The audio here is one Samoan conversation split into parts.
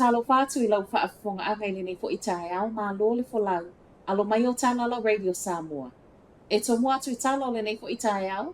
Faatalofa atu i lau faafofogaaga i lenei foi taeao, malo le folau, alo mai o Talala Radio Samoa. E tomua atu i tala o lenei foi taeao,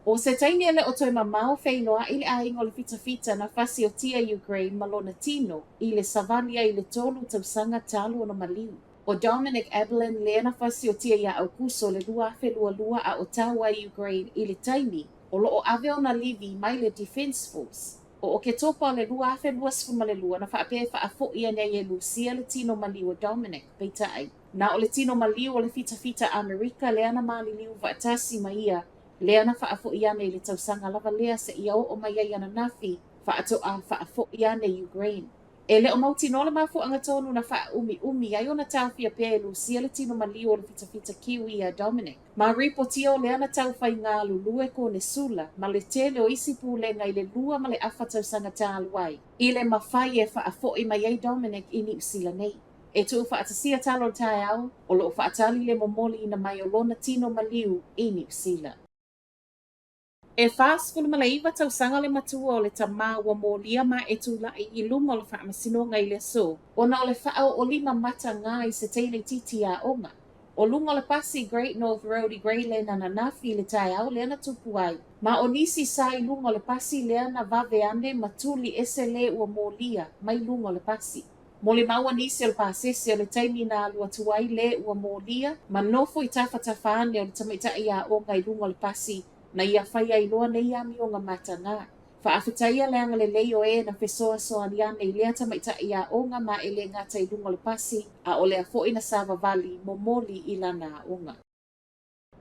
O se taimi e le o toe mamao feiloai le aiga o le fitafita na fasiotia i Ukraine ma lona tino i le savali ai i le tolu tausaga talu ona maliu. ʻO Dominic Abelin lea na fasiotia ia Aukuso le 2022 a o tau ai i Ukraine i le taimi o lo o ave ona livi mai le Defence Force. O Oketopa o le 2022 na faapea e faafoʻi ane ai e Lusia le tino maliu o Dominic, peitai, na o le tino maliu o le fitafita Amerika lea na maliliu faatasi ma ia lea na faafoʻi ane i le tausaga lava lea seia oo mai ai ananafi faatoa faafoʻi ane i Ukraine. E le o mautinoa le mafuaaga tonu na faaumiumi ai ona taofia pea e Lusia le tino maliu o le fitafita Kiwi ia Dominic. Ma ripotia o lea na taufai galulue konesula ma le tele o isi pulega i le 2.5 tausaga talu ai i le mafai e faafoʻi mai ai Dominic i Niu Sila nei. E tuufaatasia tala o le taeao, o lo o faatali le momoliina mai o lona tino maliu i Niu Sila. E 49 tausaga le matua o le tamā ua molia ma e tulai i luma o le faamasinoga i le aso ona o le faaoolima matagā i se teine itiiti aoga. O luga o le pasi Great North Road i Grey Lynn ananafi i le taeao lea na tupu ai, ma o nisi sa i luga o le pasi lea na vave ane ma tuli ese le ua molia mai luga o le pasi. Molimau nisi o le pasese o le taimi na alu atu ai le ua molia ma nofo i tafatafa ane o le tamaitai aoga i luga o le pasi na ia fai ai loa nei amioga matagā. Faafetaia le agalelei o e na fesoasoani ane i lea tamaitai aoga ma e le gata i luga o le pasi, a o lea foi na savavali momoli i lana aoga.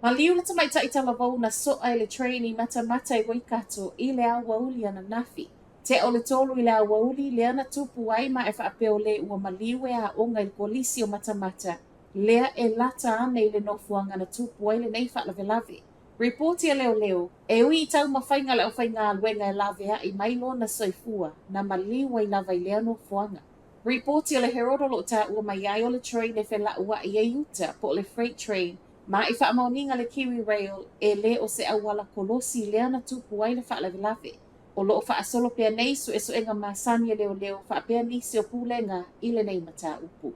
Maliu le tamaitai talavou na soa e le train i Matamata i Waikato i le aoauli ananafi. Tea o le tolu i le aoauli lea na tupu ai ma e faapea o le ua maliu e aoga i le kolisi o Matamata lea e lata ane i le nofoaga na tupu ai lenei faalavelave. Ripoti a leoleo, e ui i taumafaiga a le aufaigaluega e laveai mai lona soifua na maliu ai lava i lea nofoaga. Ripoti a le Herald o lo o taua mai ai o le train e felauai ai i uta po o le freight train ma i faamaoniga a le Kiwi Rail e le o se auala kolosi lea na tupu ai le faalavelave. O lo o faasolo pea nei suesuega masani a leoleo faapea nisi o pulega i lenei mataupu.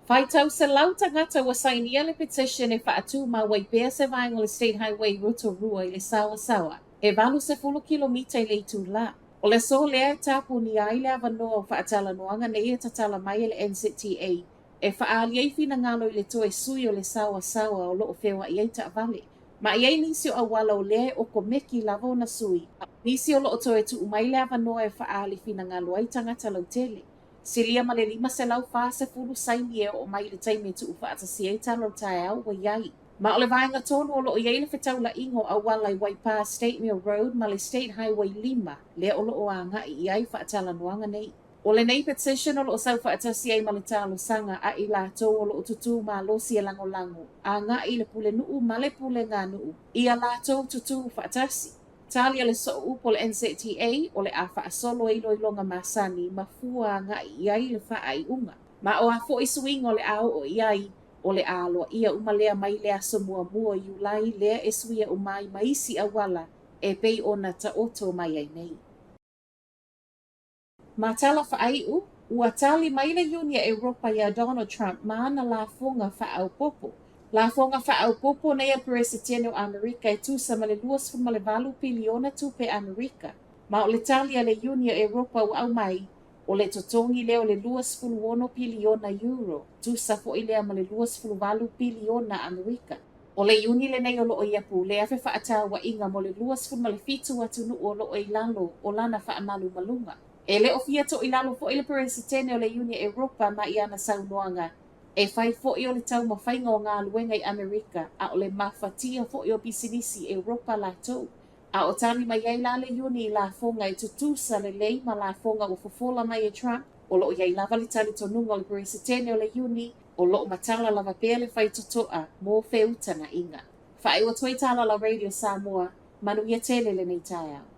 Faitau selau tagata ua sainia le petition e faatumau ai pea se vaega o le State Highway i Rotorua i le saoasaoa e 80 kilomita i le itulā. O le aso lea e tapunia ai le avanoa o faatalanoaga nei e tatala mai e le NZTA e faaali ai finagalo i le toe sui o le saoasaoa o lo o feoai ai taavale. Ma e i ai nisi o auala o lea e okomeki lava ona sui, a o nisi o lo o toe tuu mai le avanoa e faaali finagalo ai tagata lautele. Silia ma le 540 saini e oo mai i le taimi e tuufaatasia ai tala o le taeao ua i ai. Ma o le vaega tonu o lo o i ai le fetaulaiga o auala i Waipā State Mill Road ma le State Highway 5 lea o lo o agai i ai faatalanoaga nei. O lenei petition o lo o sau faatasi ai ma le talosaga a i latou o lo o tutū malosi e lagolago agai i le pulenuu ma le puleganuu ia latou tutū faatasi. Tali a le Sooupu o le NZTA, o le a faasolo e iloiloga masani ma fua agai i ai le faaiuga. Ma o a foi suiga o le a oo i ai, o le a aloaia uma lea mai le aso muamua o Iulai lea e suia uma ai ma isi auala e pei ona taoto mai ai nei. Ma tala faaiu, ua tali mai le Iuni a Europa iā Donald Trump ma ana lafoga faaopoopo. Lafoga faaopoopo nei a le Peresetene o Amerika e tusa ma le 28 piliona tupe Amerika. Ma o le tali a le Iuni a Europa ua aumai, o le totogi lea o le 26 piliona euro, tusa foi lea ma le 28 piliona Amerika. O le Iuni lenei o lo o ia pulea fefaatauaiga mo le 27 atunuu o lo o i lalo o lana faamalumaluga. E le o fia toilalo foi le Peresetene o le Iuni a Europa ma i ana saunoaga, e fai foi o le taumafaiga o galuega i Amerika a o le mafatia foi o pisinisi i Europa latou. A o tali mai ai la le Iuni i lafoga e tutusa lelei ma lafoga ua fofola mai e Trump, o lo o i ai lava le talitonuga o le Peresetene o le Iuni O lo o matala lava pea le faitotoa mo feutagaiga. Faaiu atu ai Talala Radio Samoa, manuia tele lenei taeao.